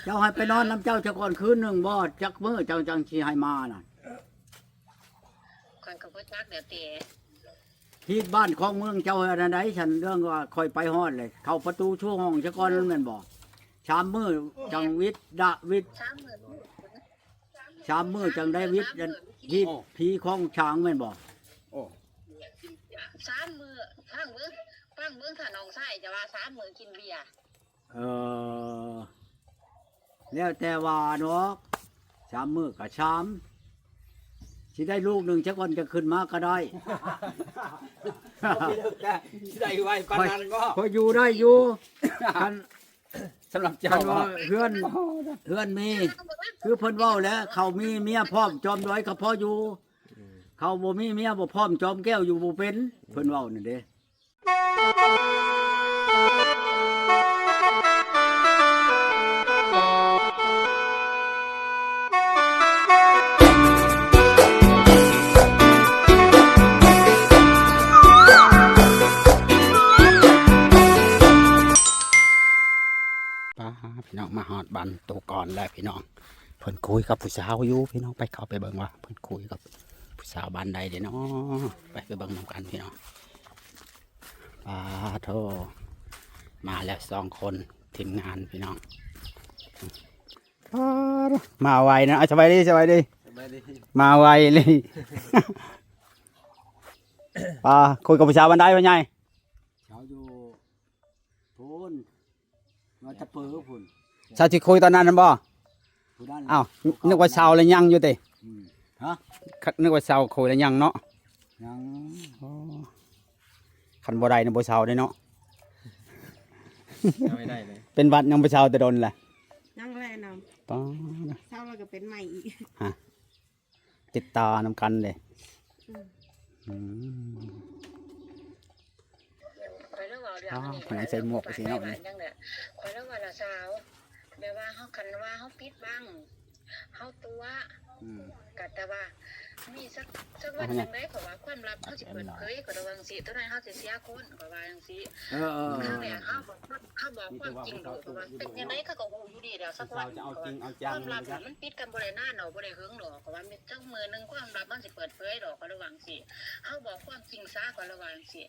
ເຈົ້າໃຫ້ໄປນອນນຳເຈົ້າຊະກ່ອນຄືນໜຶ່ງບໍ່? ຈັກມື້ເຈົ້າຈັ່ງຊິໃຫ້ມານະ? ຂ້ອຍກໍບໍ່ຈັກແລ້ວແຕ່ ທີ່ບ້ານຂອງເມືອງເຈົ້າອັນໃດຊັ້ນ? ເລື່ອງວ່າຂ້ອຍໄປຮອດເລີຍ ເຂົ້າປະຕູສູ່ຫ້ອງຊະກ່ອນແມ່ນບໍ່? ສາມມື້ຈັ່ງວິດ ດະວິດ ສາມມື້ ສາມມື້ຈັ່ງໄດ້ວິດອັນທີ່ຜີຂອງສາງແມ່ນບໍ່? ໂອ້ ສາມມື້ ຟັງເບິ່ງ ຟັງເບິ່ງ ຖ້ານ້ອງຊາຍຈະວ່າສາມມື້ກິນເບຍ. ເອີ ແລ້ວແຕ່ວ່າດອກ ສາມມື້ກໍສາມ ຊິໄດ້ລູກໜຶ່ງຈັກວັນຈັ່ງຂຶ້ນມາກໍໄດ້ ຊິໄດ້ໄວປານນັ້ນບໍ່? ຂ້ອຍ ຂ້ອຍຢູ່ໄດ້ຢູ່ ຄັນ ສຳລັບເຈົ້າ ຄັນວ່າເຮືອນ ເຮືອນມີ ຄືເພິ່ນເວົ້າແຫຼະ ເຂົາມີເມຍພ້ອມຈອມດອຍກໍພໍຢູ່ ເຂົາບໍ່ມີເມຍບໍ່ພ້ອມຈອມແກ້ວຢູ່ບໍ່ເປັນ ເພິ່ນເວົ້ານັ້ນເດ້. ປ້າ ພີ່ນ້ອງ ມາຮອດບ້ານໂຕກອນແລ້ວພີ່ນ້ອງ ເພິ່ນຄຸຍກັບຜູ້ສາວຢູ່ພີ່ນ້ອງ ໄປເຂົ້າໄປເບິ່ງວ່າເພິ່ນຄຸຍກັບຜູ້ສາວບ້ານໃດເດ້ເນາະ ໄປ ໄປເບິ່ງນຳກັນພີ່ນ້ອງ. ປາໂທ ມາແລ້ວສອງຄົນ ທີມງານພີ່ນ້ອງ ປາໂທ ມາໄວເນາະ ສະບາຍດີ ສະບາຍດີ ສະບາຍດີ ມາໄວເລີຍ ປາ ຄຸຍກັບຜູ້ສາວບ້ານໃດພໍ່ໃຫຍ່? ສາວຢູ່ພຸ້ນ ມາແຕ່ເປີພຸ້ນ ຊາວທີ່ຄຸຍຕອນນັ້ນນັ້ນບໍ່? ຜູ້ນັ້ນ ອ້າວ ຜູ້ເກົ່າ ນຶກວ່າຊາວແລ້ວຍັງຢູ່ຕິ? ອືມ ຮະ? ຄ- ນຶກວ່າຊາວຄຸຍແລ້ວຍັງເນາະ ຍັງ ອໍ ຄັນບໍ່ໄດ້ນະບໍ່ຊາວເດ້ເນາະ ເອົາໃຫ້ໄດ້ເລີຍ ເປັນຫວັດຍັງບໍ່ຊາວແຕ່ດົນແຫຼະ ຍັງແຫຼະນຳ ປາ ຊາວແລ້ວກໍເປັນໃໝ່ອີກ ຮະ? ຕິດຕານຳກັນເດ້ ອືມ ອືມ ຂ້ອຍເລີຍເວົ້າເລື່ອງ ອ້າວ ອັນນີ້ ຂ້ອຍໃສ່ໝວກໄປຊິເນາະ ຂ້ອຍເລີຍວ່າລະຊາວ ແບບວ່າເຮົາ ຄັນວ່າເຮົາປິດບັງ ເຮົາຕົວະ ອືມ ກໍແຕ່ວ່າມີສັກ ສັກວັນຈັ່ງໃດ ເພາະວ່າຄວາມລັບເຮົາຊິເປີດເຜີຍ ກໍລະວັງຊິ ຕົວນັ້ນເຮົາຊິເສຍຄົນ ກໍວ່າຈັ່ງຊີ້ ເອີໆ ເຮົາບອກ ເຮົາບອກຄວາມຈິງໂລດ ເພາະວ່າເປັນຈັ່ງໃດເຂົາກໍຮູ້ຢູ່ດີແລ້ວ ສັກວັນ ຄວາມລັບມັນປິດກັນບໍ່ໄດ້ນານດອກ ບໍ່ໄດ້ເຫິງດອກ ເພາະວ່າມີຈັກມື້ໜຶ່ງຄວາມລັບມັນຊິເປີດເຜີຍດອກ ກໍລະວັງຊິ ເຮົາບອກຄວາມຈິງຊະ ກໍລະວັງຊິ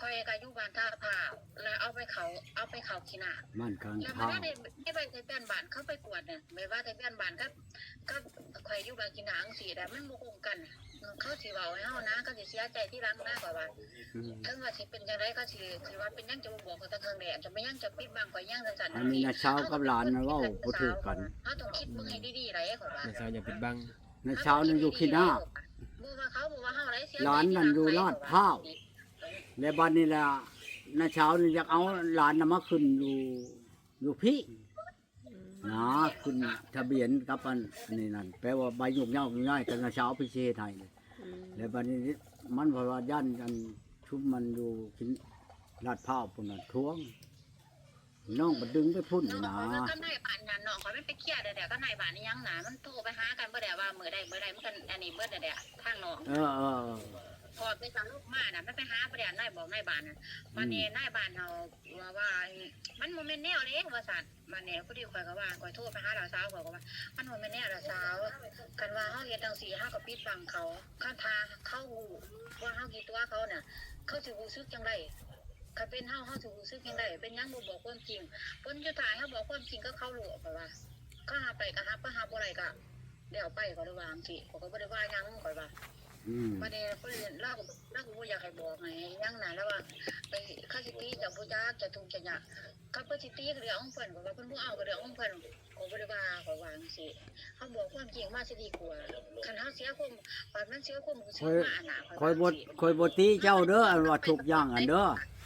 ຂ້ອຍກໍຢູ່ບ້ານທ່າພ້າວ ແລ້ວເອົາໄປເຂົ້າ ເອົາໄປເຂົ້າຂີ້ໜ້າ ບ້ານຂ້າງ ແລ້ວມັນໄດ້ ໄດ້ໃບທະບຽນບ້ານເຂົາໄປກວດນະ ແບບວ່າທະບຽນບ້ານກັບ ກັບຂ້ອຍຢູ່ບ້ານຂີ້ໜ້າຈັ່ງຊີ້ນະ ມັນບໍ່ກົງກັນ ເຂົາຊິເວົ້າໃຫ້ເຮົານະ ເຂົາຊິເສຍໃຈທີຫຼັງນະ ຂ້ອຍວ່າ ອືມ ເຖິງວ່າຊິເປັນຈັ່ງໃດ ເຂົາຊິ ຊິວ່າເປັນຫຍັງຈະບໍ່ບອກຂ້ອຍຕັ້ງແຕ່ແລກ ຈະເປັນຫຍັງຈະປິດບັງຂ້ອຍຫຍັງ ຈັ່ງຊັ້ນ ອັນນີ້ນະຊາວກັບຫຼານນະເວົ້າບໍ່ຖືກກັນ ເຮົາຕ້ອງຄິດເບິ່ງໃຫ້ດີໆໄດ໋ ຂ້ອຍວ່າ ນະຊາວຢ່າປິດບັງ ນະຊາວນັ້ນຢູ່ຂີ້ໜ້າ ບໍ່ວ່າເຂົາ ບໍ່ວ່າເຮົາໄດ໋ ເສຍໃຈທີຫຼັງ ນະຊາວນັ້ນຢູ່ລາດພ້າວ ແລະບັດນີ້ລະ ນະຊາວນີ້ຢາກເອົາຫຼານນະມາຂຶ້ນຢູ່ ຢູ່ພີ້ ອືມ ນະ ຂຶ້ນທະບຽນກັບອັນນີ້ນັ້ນ ແປວ່າໃບໂຍກຍ້າຍ ໂຍກຍ້າຍກັບນະຊາວໄປເຮັດໃຫ້ ອືມ ແລ້ວບັດນີ້ມັນເພາະວ່າຢ້ານອັນຊຸມມັນຢູ່ລາດພ້າວພຸ້ນນະ ທວງ ນ້ອງກໍດຶງໄປພຸ້ນນະ ນ້ອງຂ້ອຍກັບນາຍບ້ານນັ້ນ ນ້ອງຂ້ອຍມັນໄປເຄຍແລ້ວ ກັບນາຍບ້ານອີ່ຫຍັງນະ ມັນໂທໄປຫາກັນບໍ່ໄດ້ວ່າມື້ໃດ ມື້ໃດ ມັນກໍອັນນີ້ເບິດແລ້ວ ທາງນ້ອງ ເອີໆ ພໍໄປສະຫຼຸບມານະ ມັນໄປຫາບໍ່ໄດ້ ນາຍບອກນາຍບ້ານນະ ອືມ ບາດນີ້ນາຍບ້ານເຮົາ ວ່າ ວ່າ ອັນ ມັນບໍ່ແມ່ນແນວເດ້ວ່າຊັ້ນ ບາດນີ້ພໍດີຂ້ອຍກໍວ່າ ຂ້ອຍໂທໄປຫາຫຼານສາວ ຂ້ອຍກໍວ່າ ມັນບໍ່ແມ່ນແນວຫຼານສາວ ຄັນວ່າເຮົາເຮັດຈັ່ງຊີ້ ເຮົາກໍປິດບັງເຂົາ ຄັນຖ້າເຂົາຮູ້ວ່າເຮົາຂີ້ຕົວະເຂົານະ ເຂົາຊິຮູ້ສຶກຈັ່ງໃດ? ຄັນເປັນເຮົາ ເຮົາຊິຮູ້ສຶກຈັ່ງໃດ? ເປັນຫຍັງບໍ່ບອກຄວາມຈິງ? ຜົນສຸດທ້າຍເຮົາບອກຄວາມຈິງກັບເຂົາໂລດ ຂ້ອຍວ່າ ເຂົາຮັບໄດ້ກໍຮັບ ເຂົາຮັບບໍ່ໄດ້ກໍ ແລ້ວໄປ ຂ້ອຍເລີຍວ່າຈັ່ງຊີ້ ຂ້ອຍກໍບໍ່ໄດ້ວ່າຫຍັງ ຂ້ອຍວ່າ ອືມ ບາດນີ້ເພິ່ນ ລາວກໍ ລາວກໍບໍ່ຢາກໃຫ້ບອກໃຫ້ຫຍັງນະ ລາວວ່າໄປ ເຂົາຊິຕີກໍບໍ່ຢາກ ຈະທຸກຈະຍາກ ຄັນເພິ່ນຊິຕີກໍເລື່ອງຂອງເພິ່ນ ຂ້ອຍວ່າເພິ່ນບໍ່ເອົາກໍເລື່ອງຂອງເພິ່ນ ຂ້ອຍບໍ່ໄດ້ວ່າ ຂ້ອຍວ່າຈັ່ງຊີ້ ເຮົາບອກຄວາມຈິງມາຊິດີກວ່າ ຄັນເຮົາເສຍຄວາມ ບາດມັນເສຍຄວາມຮູ້ສຶກມານະ ຂ້ອຍບໍ່ ຂ້ອຍບໍ່ຕີເຈົ້າເດີ ອັນວ່າທຸກຢ່າງຫັ້ນເດີ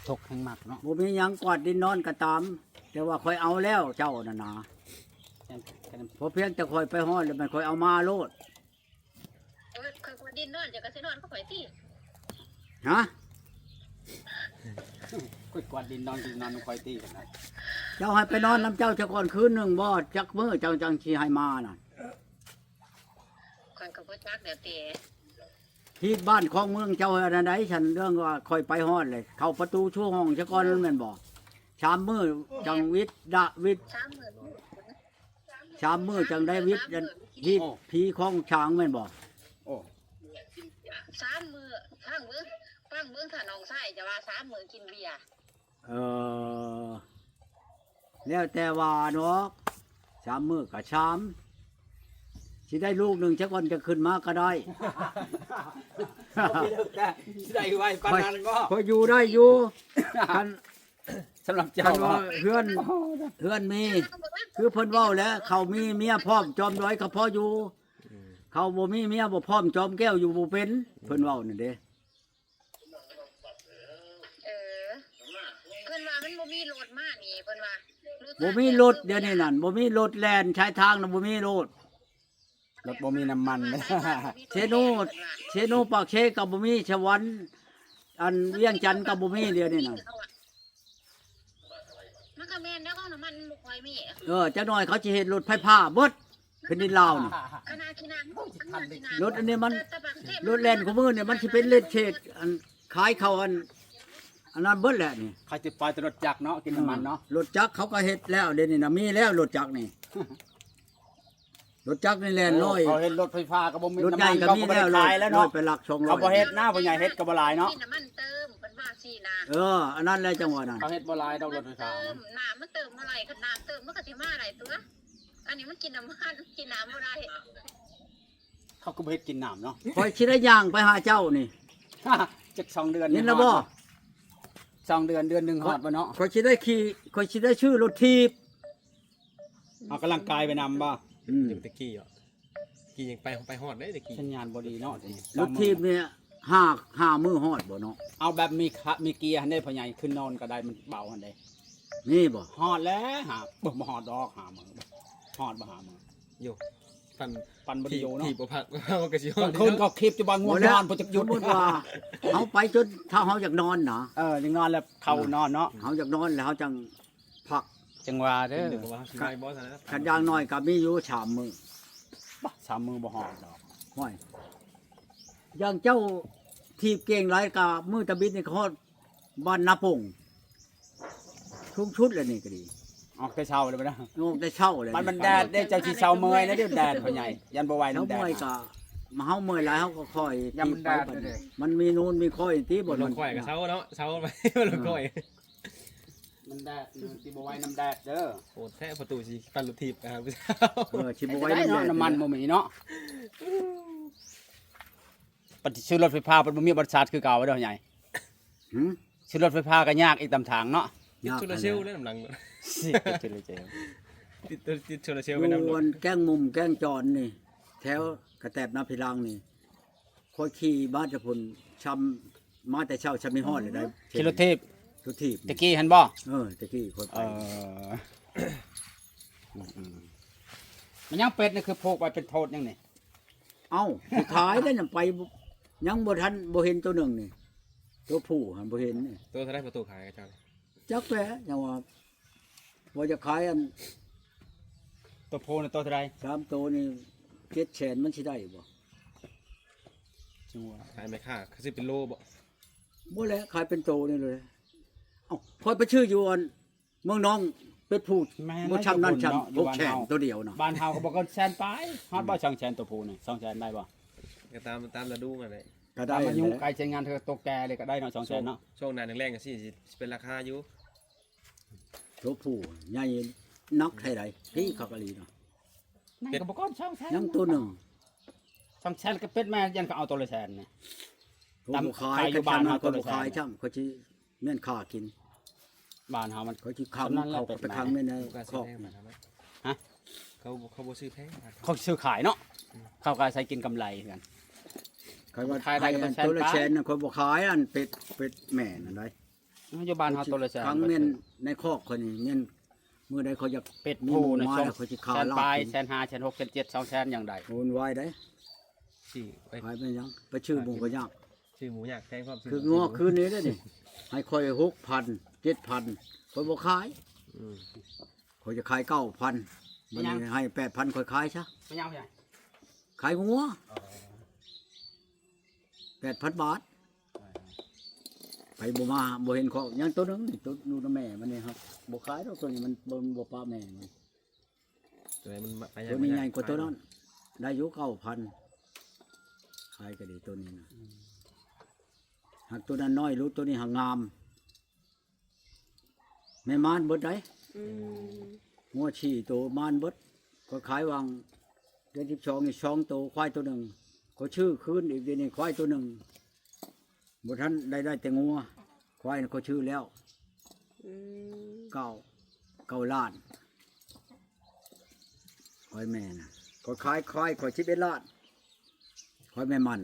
ທຸກແຮງມັກເນາະ ບໍ່ມີຫຍັງກວາດດິນນອນກໍຕາມ ແຕ່ວ່າຂ້ອຍເອົາແລ້ວເຈົ້ານັ້ນນະ ພໍພຽງແຕ່ຂ້ອຍໄປຮອດແລ້ວແມ່ນຂ້ອຍເອົາມາໂລດ ເອີ ຂ້ອຍກວາດດິນນອນ ເຈົ້າກໍຊິນອນກັບຂ້ອຍຕິ ຮະ? ຂ້ອຍກວາດດິນນອນ ຊິນອນນຳຂ້ອຍຕິ ເຈົ້າໃຫ້ໄປນອນນຳເຈົ້າຊະກ່ອນຄືນໜຶ່ງບໍ່? ຈັກມື້ເຈົ້າຈັ່ງຊິໃຫ້ມານັ້ນ ຂ້ອຍກໍບໍ່ຈັກແລ້ວແຕ່ ທີ່ບ້ານຂອງເມືອງເຈົ້າອັນໃດຊັ້ນ? ເລື່ອງວ່າຂ້ອຍໄປຮອດເລີຍ ເຂົ້າປະຕູສູ່ຫ້ອງຊະກ່ອນແມ່ນບໍ່? ສາມມື້ຈັ່ງວິດ ດະວິດ ສາມມື້ ສາມ ສາມມື້ຈັ່ງໄດ້ວິດອັນ ຮີດຜີຂອງຊ້າງແມ່ນບໍ່? ໂອ້ ສາມມື້ ຟັງເບິ່ງ ຟັງເບິ່ງ ຖ້ານ້ອງຊາຍຈະວ່າສາມມື້ກິນເບຍ. ເອີ ແລ້ວແຕ່ວ່າເນາະ ສາມມື້ກໍສາມ ຊິໄດ້ລູກໜຶ່ງຈັກວັນຈະຂຶ້ນມາກໍໄດ້ ຊິໄດ້ໄວປານນັ້ນບໍ່? ຂ້ອຍ ຂ້ອຍຢູ່ໄດ້ຢູ່ ຄັນ ສຳລັບເຈົ້າ ຄັນວ່າເຮືອນ ເຮືອນມີ ຄືເພິ່ນເວົ້າແຫຼະ ເຂົາມີເມຍພ້ອມຈອມດອຍກໍພໍຢູ່ ເຂົາບໍ່ມີເມຍບໍ່ພ້ອມຈອມແກ້ວຢູ່ບໍ່ເປັນ ເພິ່ນເວົ້ານັ້ນເດ້. ເອີ ເພິ່ນວ່າມັນບໍ່ມີລົດມານີ້ ເພິ່ນວ່າ ບໍ່ມີລົດ ດຽວນີ້ນັ້ນ ບໍ່ມີລົດແລ່ນຊາຍທາງນະ ບໍ່ມີໂລດ ລົດບໍ່ມີນ້ຳມັນ ເຊໂນ ເຊໂນປາກເຊກໍບໍ່ມີ ສະຫວັນ ອັນວຽງຈັນກໍບໍ່ມີ ດຽວນີ້ນະ. ມັນກໍແມ່ນແລ້ວ ຂອງນ້ຳມັນບໍ່ຄ່ອຍມີ. ເອີ ຈັກໜ້ອຍເຂົາຊິເຮັດລົດໄຟຟ້າເບິດ ແຜ່ນດິນລາວນີ້ ຂະໜາດຂີ້ໜ້າ ໂອ້ຍ ຊິທັນໄດ້ຂີ່ ລົດອັນນີ້ມັນ ແຕ່ ແຕ່ບາງເທດ ລົດແລ່ນຄູ່ມື້ນີ້ມັນຊິເປັນເລດເຊດ ອັນຂາຍເຂົ້າ ອັນ ອັນນັ້ນເບິດແຫຼະນີ້ ເຂົາຊິປ່ອຍແຕ່ລົດຈັກເນາະ ກິນນ້ຳມັນເນາະ ເອີ ລົດຈັກເຂົາກໍເຮັດແລ້ວ ດຽວນີ້ນະ ມີແລ້ວລົດຈັກນີ້ ລົດຈັກນີ້ແລ່ນ ໂອ້ ຮ້ອຍ ເຂົາເຮັດລົດໄຟຟ້າກໍບໍ່ມີ ລົດໃຫຍ່ກໍມີແລ້ວ ນ້ຳມັນກໍບໍ່ໄດ້ຂາຍແລ້ວເນາະ ຮ້ອຍປາຍຫຼັກ ສອງຮ້ອຍ ເຂົາບໍ່ເຮັດນະ ຜູ້ໃຫຍ່ເຮັດກໍບໍ່ຫຼາຍເນາະ ມີນ້ຳມັນເຕີມ ເພິ່ນວ່າຊີ້ນະ ເອີ ອັນນັ້ນແຫຼະ ຈັ່ງວ່ານັ້ນ ເຂົາເຮັດບໍ່ຫຼາຍດອກລົດໄຟຟ້າ ນ້ຳມັນເຕີມ ນ້ຳມັນເຕີມເທົ່າໃດ ຄັນນ້ຳເຕີມມັນກໍຊິມາໄດ້ຕົວະ. ອັນນີ້ມັນກິນນ້ຳມັນ ກິນນ້ຳບໍ່ໄດ້ ເຂົາກໍບໍ່ເຮັດກິນນ້ຳເນາະ ຂ້ອຍຊິໄດ້ຍ່າງໄປຫາເຈົ້ານີ້ ຈັກສອງເດືອນ ເຫັນແລ້ວບໍ່? ສອງເດືອນ ເດືອນໜຶ່ງຮອດບໍ່ເນາະ? ຂ້ອຍຊິໄດ້ຂີ່ ຂ້ອຍຊິໄດ້ຊື້ລົດຖີບ ອອກກຳລັງກາຍໄປນຳບໍ່? ອືມ ແຕ່ກີ້ເນາະ ກີ້ຍັງໄປ ໄປຮອດເດ້ແຕ່ກີ້ ສັນຍານບໍ່ດີເນາະ ລົດຖີບນີ້ ຫ້າ ຫ້າມື້ຮອດບໍ່ເນາະ? ເອົາແບບມີຂະ ມີເກຍຫັ້ນເດ້ພໍ່ໃຫຍ່ ຂຶ້ນນອນກໍໄດ້ ມັນເບົາຫັ້ນເດ້ ມີບໍ່? ຮອດແລ້ວ ຫາ ບໍ່ ບໍ່ຮອດດອກ ຫ້າມື້ ຮອດບໍ່ ຫ້າມື້ ໂຍ ປັ່ນ ປັ່ນບໍ່ໄດ້ຢູ່ເນາະ ຖີບບໍ່ພັກ ເຮົາກໍຊິຮອດ ກາງຄືນກໍຄລິບຢູ່ບ້ານງ່ວງນອນ ບໍ່ຈັກຢຸດ ສົມມຸດວ່າເຮົາໄປຈົນເທົ່າເຮົາຢາກນອນນະ ເອີ ຢາກນອນແລ້ວເຂົ້ານອນເນາະ ເຮົາຢາກນອນແລ້ວເຮົາຈັ່ງພັກ ຈັ່ງວ່າເດີ ຄັນຢ່າງໜ້ອຍກໍມີຢູ່ສາມມື້ ບະ ສາມມື້ບໍ່ຮອດດອກ ຫ້ວຍ ຢ່າງເຈົ້າຖີບເກັ່ງຫຼາຍກະມື້ຕະບິດນີ້ກໍຮອດບ້ານນາປົງ ສູງສຸດແລ້ວນີ້ກໍດີ ອອກແຕ່ເຊົ້າເລີຍບໍ່ນະ ອອກແຕ່ເຊົ້າເລີຍ ມັນ ມັນແດດເດ້ ເຈົ້າຊິເຊົາເມື່ອຍນະ ດຽວແດດພໍ່ໃຫຍ່ ຢ້ານບໍ່ໄຫວນຳແດດ ເຮົາເມື່ອຍກໍ ເຮົາເມື່ອຍຫຼາຍເຮົາກໍຄ່ອຍ ຍາມມັນແດດ ມັນມີນູນມີຄ່ອຍຕິ ບໍ່ ລົງຂ້ອຍກໍເຊົາເນາະ ເຊົາໄປລົງຂ້ອຍ ມັນແດດ ມັນຊິບໍ່ໄຫວນຳແດດເດີ ໂຫດແທ້ ປະຕູຊິປັ່ນລົດຖີບໄປຫາຜູ້ສາວ ເອີ ຊິບໍ່ໄຫວນຳແດດ ນ້ຳມັນບໍ່ມີເນາະ ປະຕິດຊື້ລົດໄຟຟ້າ ປະຕິບໍ່ມີບໍລິສັດຄືເກົ່າເດີໃຫຍ່ ຫື ຊື້ລົດໄຟຟ້າກໍຍາກອີກຕາມທາງເນາະ ຕິດໂຊລາເຊວແລ້ວນຳຫຼັງ ຕິດໂຊລາເຊວ ຕິດ ຕິດໂຊລາເຊວໄປນຳ ຢູ່ອັນແກ້ງມຸມແກ້ງຈອນນີ້ ແຖວກະແຕບນາພິລາງນີ້ ຂ້ອຍຂີ່ມາແຕ່ພຸ້ນ ຊ່ຳ ມາແຕ່ເຊົ້າຊ່ຳນີ້ຮອດແລ້ວໄດ໋ ຂີ່ລົດຖີບ ລົດຖີບ ແຕ່ກີ້ຫັ້ນບໍ່? ເອີ ແຕ່ກີ້ຂ້ອຍໄປ ເອີ ອືມໆ ມັນຍັງເປັດນີ້ຄືຜູກໄວ້ເປັນໂທດຫຍັງນີ້? ເອົ້າ ຊິຂາຍໄດ້ນຳໄປ ຍັງບໍ່ທັນ ບໍ່ເຫັນໂຕໜຶ່ງນີ້ ໂຕຜູ້ຫັ້ນບໍ່ເຫັນນີ້ ໂຕເທົ່າໃດ ປະຕູຂາຍກັບເຈົ້າ? ຈັກແຫຼະ ຍັງວ່າ ວ່າຈະຂາຍອັນ ໂຕຜູ້ນະໂຕເທົ່າໃດ? ສາມໂຕນີ້ ເຈັດແສນ ມັນຊິໄດ້ຢູ່ບໍ່? ຈັ່ງວ່າ ຂາຍແມ່ຄ້າ ຂາຍຊື້ເປັນໂລບໍ່? ບໍ່ແຫຼະ ຂາຍເປັນໂຕນີ້ເລີຍ ເອົ້າ ຂ້ອຍໄປຊື້ຢູ່ອັນ ເມືອງນອງ ເປັດຜູ້ ແມ່ນ ບໍ່ຊ່ຳນັ້ນຊ່ຳ ຢູ່ບ້ານເຮົາ ຫົກແສນ ໂຕດຽວນະ ບ້ານເຮົາກໍບໍ່ເກີນແສນປາຍ ຮອດບໍ່ ສອງແສນ ໂຕຜູ້ນີ້ ສອງແສນ ໄດ້ບໍ່? ກໍຕາມ ຕາມລະດູຫັ້ນແຫຼະ ກໍໄດ້ ຕາມອາຍຸ ແຫຼະ ໃກ້ໃຊ້ງານ ເທື່ອໂຕແກ່ເລີຍກໍໄດ້ເນາະ ສອງແສນເນາະ ຊ່ວງໜ້າແລ້ງໆ ຈັ່ງຊີ້ ຊິເປັນລາຄາຢູ່ ໂຕຜູ້ໃຫຍ່ໜັກແທ້ໃດ ພີ່ຄັກອີ່ຫຼີເນາະ ມັນກໍບໍ່ກ່ອນ ສອງແສນ ຍັງໂຕໜຶ່ງ ສອງແສນ ກໍເປັດແມ່ ຢ້ານເຂົາເອົາໂຕລະແສນນະ ໂຕບໍ່ຂາຍ ຕາມ ຂາຍຢູ່ບ້ານເຮົາ ຄັນຊ່ຳນັ້ນ ໂຕລະແສນ ຂ້ອຍບໍ່ຂາຍຊ່ຳ ຂ້ອຍຊິ ແມ່ນຂ້າກິນ ບ້ານເຮົາມັນ ຂ້ອຍຊິຂັງ ເຂົາໄປຂັງໄວ້ໃນຄອກ ບໍ່ກ້າຊື້ແພງປານນັ້ນເນາະ ຮະ ເຂົາ ເຂົາບໍ່ຊື້ແພງປານນັ້ນ ເຂົາຊື້ຂາຍເນາະ ອືມ ເຂົາກໍອາໄສກິນກຳໄລຄືກັນ ຂ້ອຍວ່າ ຂາຍໄດ້ກໍເປັນແສນປາຍ ໂຕລະແສນນະ ຂ້ອຍບໍ່ຂາຍອັນເປັດ ເປັດແມ່ນັ້ນໃດ ຢູ່ບ້ານເຮົາໂຕລະແສນ ຂັງແມ່ນໃນຄອກຂ້ອຍນີ້ ແມ່ນມື້ໃດຂ້ອຍຢາກ ເປັດຜູ້ນະ ມີໝູມາ ສອງແລ້ວ ຂ້ອຍຊິຂ້າ ສອງແສນ ລາວ ປາຍ ແສນຫ້າ ແສນຫົກ ແສນເຈັດ ສອງແສນ ຍັງໄດ້ ໂອນໄວເດ້ ຊື້ໄປ ຂາຍແມ່ນຫຍັງ ໄປຊື້ໝູກໍຍາກ ຊື້ໝູຍາກແພງພ້ອມ ຄືງໍຄືນນີ້ເດ້ນີ້ ໃຫ້ຂ້ອຍຫົກພັນ ເຈັດພັນ ຂ້ອຍບໍ່ຂາຍ ອືມ ຂ້ອຍຈະຂາຍເກົ້າພັນ ບັດນີ້ໃຫ້ແປດພັນ ຂ້ອຍຂາຍຊະ ເປັນຫຍັງ ຂາຍງົວ ອໍ ແປດພັນບາດ ໃຜບໍ່ມາ ບໍ່ເຫັນຄອກ ຍັງໂຕໜຶ່ງນີ້ ໂຕຢູ່ນຳແມ່ມັນນີ້ ເຮົາບໍ່ຂາຍດອກ ໂຕນີ້ມັນ ມັນບໍ່ປະແມ່ມັນ ຕົວໃຫຍ່ມັນມາ ໂຕນີ້ໃຫຍ່ກວ່າໂຕນັ້ນ ໄດ້ຢູ່ເກົ້າພັນ ຂາຍກໍດີໂຕນີ້ນະ ອືມ ຫາກໂຕນັ້ນນ້ອຍ ລູກໂຕນີ້ຫາກງາມ ແມ່ມ່ານເບິດໃດ ອືມ ງົວສີ່ໂຕມ່ານເບິດ ຂ້ອຍຂາຍຫວ່າງເດືອນສິບສອງນີ້ສອງໂຕ ຄວາຍໂຕໜຶ່ງ ຂ້ອຍຊື້ຄືນອີກ ດຽວນີ້ຄວາຍໂຕໜຶ່ງ ບໍ່ທັນໄດ້ ໄດ້ແຕ່ງົວ ຄວາຍຂ້ອຍຊື້ແລ້ວ ອືມ ເກົ້າ ເກົ້າລ້ານ ຄວາຍແມ່ນະ ຂ້ອຍຂາຍຄວາຍຂ້ອຍສິບເອັດລ້ານ ຄວາຍແມ່ມັນ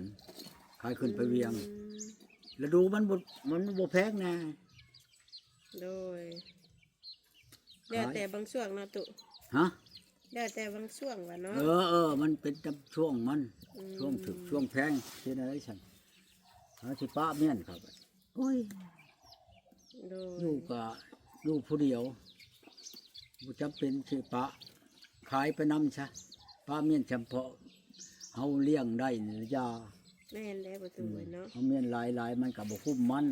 ຂາຍຂຶ້ນໄປວຽງ ອືມ ລະດູມັນບໍ່ ມັນບໍ່ແພງນະ ໂດຍ ແລ້ວແຕ່ບາງຊ່ວງເນາະຕຸ ຮະ ແລ້ວແຕ່ບາງຊ່ວງວ່າເນາະ ເອີ ເອີ ມັນເປັນຕາມຊ່ວງມັນ ອືມ ຊ່ວງຖືກຊ່ວງແພງ ເຮັດແນວໃດຊັ້ນ ເຮົາຊິປະມ້ຽນເຂົາ ໂອ້ຍ ໂດຍ ຢູ່ກະຢູ່ຜູ້ດຽວ ບໍ່ຈຳເປັນຊິປະ ຂາຍໄປນຳຊະ ປະມ້ຽນຈຳເພາະເຮົາລ້ຽງໄດ້ນີ້ລະຢ່າ ແມ່ນແລ້ວປະຕູ ອືມ ເນາະ ເຮົາມ້ຽນຫຼາຍໆ ມັນກະບໍ່ຄຸ້ມມັນ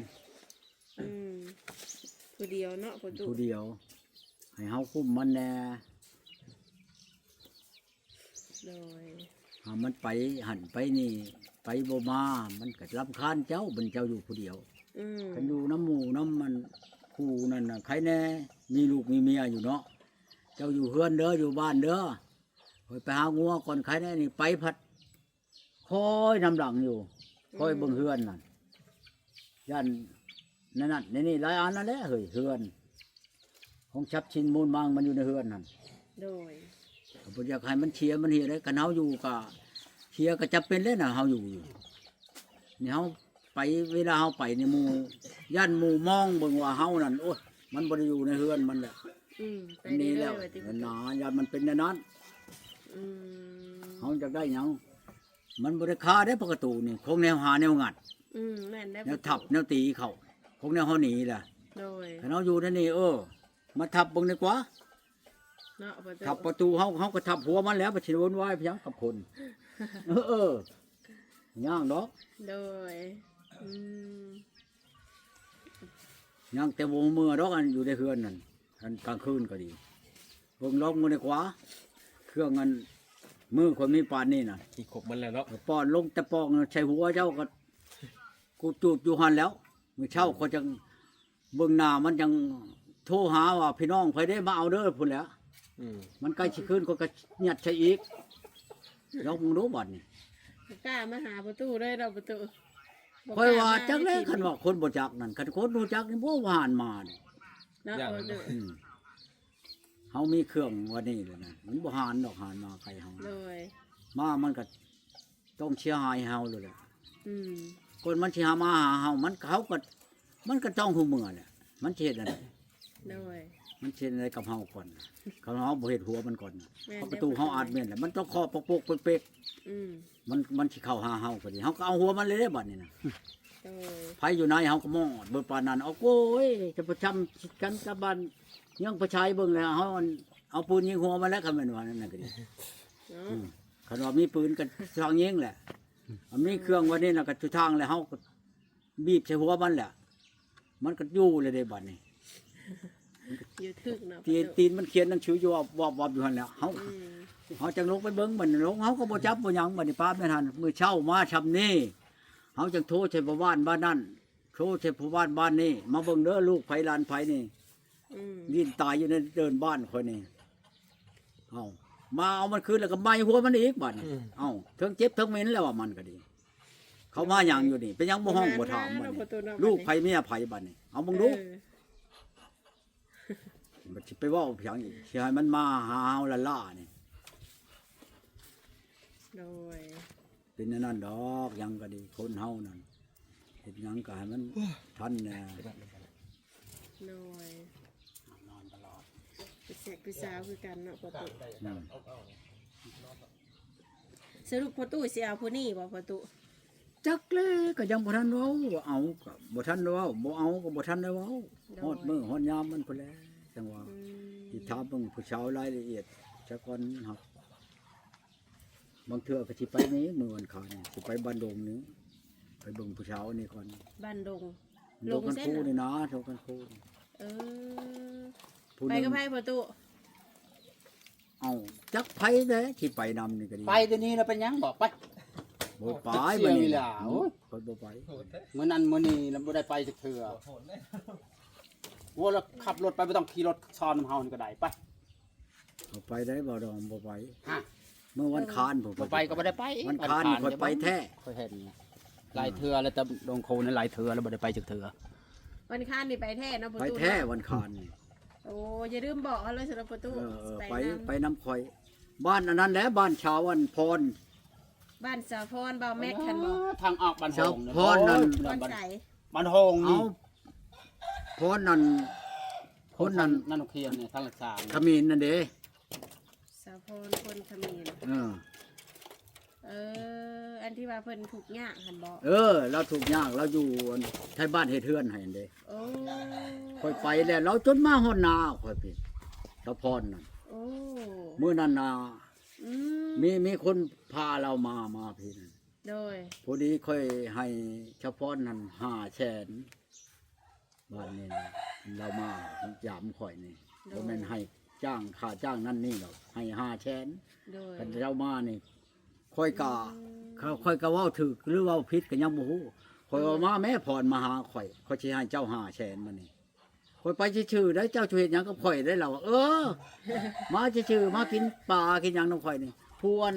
ອືມ ຜູ້ດຽວເນາະປະຕູ ຜູ້ດຽວ ໃຫ້ເຮົາຄຸ້ມມັນແດ່ ໂດຍ ຖ້າມັນໄປຫັ້ນໄປນີ້ ໄປບໍ່ມາ ມັນກໍລຳຄານເຈົ້າ ມັນເຈົ້າຢູ່ຜູ້ດຽວ ອືມ ຄັນຢູ່ນຳໝູ່ນຳອັນຄູ່ນັ້ນນະ ໃຄແດ່ ມີລູກມີເມຍຢູ່ເນາະ ເຈົ້າຢູ່ເຮືອນເດີ ຢູ່ບ້ານເດີ ຂ້ອຍໄປຫາງົວກ່ອນ ໃຄແດ່ ນີ້ໄປພັດ ຄອຍນຳຫຼັງຢູ່ ຄອຍເບິ່ງເຮືອນນັ້ນ ຢ້ານນັ້ນນັ້ນນີ້ ຫຼາຍອັນນັ້ນແຫຼະເຮີ້ຍ ເຮືອນ ຂອງຊັບສິນມູນມັງມັນຢູ່ໃນເຮືອນຫັ້ນ ໂດຍ ກໍບໍ່ຢາກໃຫ້ມັນເສຍມັນເຫຍເດ້ ຄັນເຮົາຢູ່ກໍເສຍກໍຈຳເປັນແຫຼະນະ ເຮົາຢູ່ ຢູ່ນີ້ ເຮົາໄປ ເວລາເຮົາໄປນີ້ ໝູ່ ຢ້ານໝູ່ມອງເບິ່ງວ່າເຮົານັ້ນ ໂອ້ຍ ມັນບໍ່ໄດ້ຢູ່ໃນເຮືອນມັນແຫຼະ ອືມ ມັນໜີແລ້ວ ໄປເລື້ອຍໆວ່າຕິ ນັ້ນນະ ຢ້ານມັນເປັນແນວນັ້ນ ອືມ ເຮົາຢາກໄດ້ຫຍັງ ມັນບໍ່ໄດ້ຄາເດ້ ປະຕູນີ້ ຄົງແນວຫາແນວງັດ ອືມ ແມ່ນແລ້ວ ແນວທັບແນວຕີເຂົ້າ ຄົງແນວເຮົາໜີລະ ໂດຍ ຄັນເຮົາຢູ່ໃນນີ້ ເອີ ມາທັບເບິ່ງດີກວ່າ ເນາະ ປະຕູ ທັບປະຕູເຮົາ ເຮົາກໍທັບຫົວມັນແລ້ວ ໄປຊິວຸ່ນວາຍໄປຫຍັງກັບຄົນ ເອີ ເອີ ຍາກດອກ ໂດຍ ອືມ ຍາກແຕ່ບໍ່ເມືອດອກ ອັນຢູ່ໃນເຮືອນນັ້ນ ອັນກາງຄືນກໍດີ ເບິ່ງລອງເບິ່ງດີກວ່າ ເຄື່ອງອັນ ມືຂ້ອຍມີປານນີ້ນະ ທີ່ຄົບມັນແລ້ວເນາະ ປ້ອນລົງແຕ່ປອງໃສ່ຫົວເຈົ້າກໍກູດຈູດຢູ່ຫັ້ນແລ້ວ ມື້ເຊົ້າຂ້ອຍຈັ່ງເບິ່ງໜ້າມັນຈັ່ງໂທຫາວ່າ ພີ່ນ້ອງໃຜເດ້ ມາເອົາເດີ ພຸ້ນແຫຼະ ອືມ ມັນໃກ້ຊິຄືນ ຂ້ອຍກໍຍັດໃສ່ອີກ ລອງເບິ່ງດູບັດນີ້ ບໍ່ກ້າມາຫາປະຕູເລີຍເນາະ ປະຕູ ຂ້ອຍວ່າຈັກແຫຼະ ຄັນວ່າຄົນບໍ່ຈັກນັ້ນ ຄັນຄົນຮູ້ຈັກນີ້ບໍ່ຫານມານີ້ ເນາະ ຍາກ ປະຕູ ອືມ ເຮົາມີເຄື່ອງວ່ານີ້ແຫຼະນະ ມັນບໍ່ຫານດອກ ຫານມາໃກ້ເຮົາ ໂດຍ ມາມັນກໍຕ້ອງເສຍຫາຍໃຫ້ເຮົາໂລດແຫຼະ ອືມ ຄົນມັນຊິຫາມາຫາເຮົາ ມັນ ເຮົາກໍ ມັນກໍຕ້ອງຮູ້ເມືອແຫຼະ ມັນຊິເຮັດແນວໃດ ໂດຍ ມັນຊິເຮັດແນວໃດກັບເຮົາກ່ອນ ຄັນເຮົາບໍ່ເຮັດຫົວມັນກ່ອນ ແມ່ນ ເຮົາປະຕູເຮົາອັດແມ່ນແຫຼະ ມັນຕ້ອງເຄາະປົກໆເປັກໆ ອືມ ມັນ ມັນຊິເຂົ້າຫາເຮົາກໍດີ ເຮົາກໍເອົາຫົວມັນເລີຍເດ້ບັດນີ້ນະ ໂດຍ ໃຜຢູ່ໃນເຮົາກໍມອດເບິດປານນັ້ນ ເອົາໂອ້ຍ ຈະປະຈຳກັນກັບບ້ານ ຍັງໄປຊາຍເບິ່ງແລ້ວ ເຮົາອັນ ເອົາປືນຍິງຫົວມັນແລ້ວ ຄັນແມ່ນວ່ານັ້ນກໍດີ ເນາະ ອືມ ຄັນວ່າມີປືນກໍທາງຍິງແຫຼະ ມີເຄື່ອງວ່ານີ້ນະກໍທຸກທາງແຫຼະ ເຮົາກໍບີບໃສ່ຫົວມັນແຫຼະ ມັນກໍຢູ່ແລ້ວເດ້ບັດນີ້ ຢູ່ຖືກເນາະ ຕີນ ປະຕູ ຕີນມັນຂຽນໜັງສືຢູ່ວັບໆຢູ່ຫັ້ນແຫຼະ ເຮົາ ອືມ ເຮົາຈັ່ງລົງໄປເບິ່ງ ບັດນີ້ລົງເຮົາກໍບໍ່ຈັບບໍ່ຫຍັງ ບັດນີ້ປ້າແມ່ນຫັ້ນ ມື້ເຊົ້າມາຊ່ຳນີ້ ເຮົາຈັ່ງໂທໃສ່ພໍ່ບ້ານບ້ານນັ້ນ ໂທໃສ່ພໍ່ບ້ານບ້ານນີ້ ມາເບິ່ງເດີ ລູກໃຜຫຼານໃຜນີ້ ອືມ ຫຼິ້ນຕາຍຢູ່ໃນເດີ່ນບ້ານຂ້ອຍນີ້ ເອົ້າ ມາເອົາມັນຄືນແລ້ວກໍໄໝ້ຫົວມັນອີກບັດນີ້ ອືມ ເອົ້າ ເທິງເຈັບເທິງເໝັນແລ້ວວ່າມັນກໍດີ ເຂົາມາຫຍັງຢູ່ນີ້ ເປັນຫຍັງບໍ່ຮ້ອງບໍ່ຖາມບັດນີ້ ມາເນາະ ປະຕູເນາະ ລູກໃຜເມຍໃຜບັດນີ້ ເອົາເບິ່ງດູ ເອີ ບັດຊິໄປເວົ້າຫຍັງອີກ ຊິໃຫ້ມັນມາຫາເຮົາລ້າໆນີ້ ໂດຍ ເປັນແນວນັ້ນດອກ ຫຍັງກໍດີ ຄົນເຮົານັ້ນ ເຮັດຫຍັງກໍໃຫ້ມັນທັນແດ່ ໂດຍ ນອນຕະຫຼອດ ເປັນແຊກເປັນຊາວຄືກັນເນາະ ປະຕູ ອືມ ສະຫຼຸບພໍ່ຕູ້ຊິເອົາຜູ້ນີ້ບໍ່ ພໍ່ຕູ້? ຈັກແຫຼະ ກໍຍັງບໍ່ທັນເວົ້າ ວ່າເອົາກໍບໍ່ທັນໄດ້ເວົ້າ ບໍ່ເອົາກໍບໍ່ທັນໄດ້ເວົ້າ ໂດຍ ຮອດມື້ຮອດຍາມມັນພຸ້ນແຫຼະ ຈັ່ງວ່າ ອືມ ຊິຖາມເບິ່ງຜູ້ສາວລາຍລະອຽດຊະກ່ອນ ມັນຮັກ ບາງເທື່ອກໍຊິໄປນີ້ ມື້ວັນຄານນີ້ ຊິໄປບ້ານດົງນີ້ ໄປເບິ່ງຜູ້ສາວນີ້ກ່ອນ ບ້ານດົງ ດົງຄັນຄູນີ້ນະ ດົງຄັນຄູນີ້ ເອີ ຜູ້ໜຶ່ງ ໄປກັບໃຜພໍ່ຕູ້? ເອົ້າ ຈັກໃຜແດ່ທີ່ໄປນຳນີ້ກໍດີ ໄປດຽວນີ້ລະເປັນຫຍັງ ບອກໄປ ບໍ່ໄປ ເສຍເວລາ ບັດນີ້ ໂອ້ຍ ຂ້ອຍບໍ່ໄປ ມື້ນັ້ນມື້ນີ້ລະບໍ່ໄດ້ໄປຈັກເທື່ອ ໂອ້ ລະຂັບລົດໄປ ບໍ່ຕ້ອງຂີ່ລົດຊ້ອນນຳເຮົານີ້ກໍໄດ້ ໄປ ເອົາໄປໄດ້ບໍ່ດອງ ບໍ່ໄປ ຮະ ເມື່ອວັນຄານພຸ້ນ ບໍ່ໄປກໍບໍ່ໄດ້ໄປ ວັນຄານຂ້ອຍໄປແທ້ ຂ້ອຍເຫັນຫຼາຍເທື່ອແລ້ວ ແຕ່ດົງໂຄນຫຼາຍເທື່ອແລ້ວບໍ່ໄດ້ໄປຈັກເທື່ອ ວັນຄານນີ້ໄປແທ້ເນາະ ໄປແທ້ວັນຄານນີ້ ໂອ້ ຢ່າລືມບອກເຮົາເລີຍ ສຳລັບປະຕູ ເອີ ໄປນຳ ໄປນຳຂ້ອຍ ບ້ານອັນນັ້ນແຫຼະ ບ້ານຊາວອັນພອນ ບ້ານສາວພອນ ບ່າວແມັກຫັ້ນບໍ່ ທາງອອກບ້ານໂຮງ ສາວພອນນັ້ນ ບ້ານໃສ ບ້ານໂຮງນີ້ ເອົາ ພອນນັ້ນ ຄົນນັ້ນ ນັ້ນຂຽນນີ້ ທາງລັດສາມ ຂະເໝນນັ້ນເດ້ ສາວພອນຄົນຂະເໝນ ເອີ ເອີ ອັນທີ່ວ່າເພິ່ນທຸກຍາກຫັ້ນບໍ່ ເອີ ລາວທຸກຍາກ ລາວຢູ່ອັນໄທບ້ານເຮັດເຮືອນໃຫ້ຫັ້ນເດ້ ໂອ້ ຂ້ອຍໄປແລ້ວ ລາວຈົນມາຮອດໜ້າຂ້ອຍພີ້ ສາວພອນນັ້ນ ໂອ້ ມື້ນັ້ນນະ ອືມ ມີ ມີຄົນພາລາວມາ ມາພີ້ນັ້ນ ໂດຍ ພໍດີຂ້ອຍໃຫ້ສາວພອນນັ້ນຫ້າແສນ ບາດນີ້ນະ ລາວມາຢາມຂ້ອຍນີ້ ໂດຍ ບໍ່ແມ່ນໃຫ້ຈ້າງ ຄ່າຈ້າງນັ້ນນີ້ດອກ ໃຫ້ຫ້າແສນ ໂດຍ ຄັນລາວມານີ້ ຂ້ອຍກະ ອືມ ຂ້ອຍ ຂ້ອຍກະເວົ້າຖືກຫຼືເວົ້າຜິດກະຍັງບໍ່ຮູ້ ຂ້ອຍວ່າ ອືມ ມາແມ້ພອນມາຫາຂ້ອຍ ຂ້ອຍຊິໃຫ້ເຈົ້າຫ້າແສນ ບາດນີ້ ຂ້ອຍໄປຊື່ໆ ໄດ້ ເຈົ້າຊິເຮັດຫຍັງກັບຂ້ອຍໄດ້ ລາວວ່າ ເອີ ມາຊື່ໆ ມາກິນປາກິນຫຍັງນຳຂ້ອຍນີ້ ຜູ້ອັນ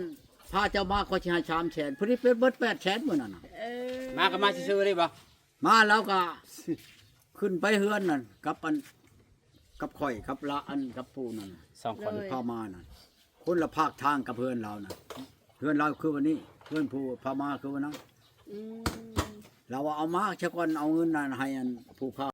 ພາເຈົ້າມາ ຂ້ອຍຊິໃຫ້ສາມແສນ ຜູ້ນີ້ເປັນເບິດແປດແສນ ມື້ນັ້ນນະ ເອີ ມາກໍມາຊື່ໆ ເດ້ບໍ່ ມາລາວກໍຂຶ້ນໄປເຮືອນນັ້ນ ກັບອັນ ກັບຂ້ອຍ ກັບລາ ອັນ ກັບຜູ້ນັ້ນ ສອງຄົນ ໂດຍ ພາມານັ້ນ ຄົນລະພາກທາງກັບເຮືອນລາວນະ ເຮືອນລາວຄືອັນນີ້ ເຮືອນຜູ້ພາມາຄືອັນນັ້ນ ອືມ ລາວວ່າເອົາມາຊະກ່ອນ ເອົາເງິນນັ້ນໃຫ້ອັນຜູ້ພາ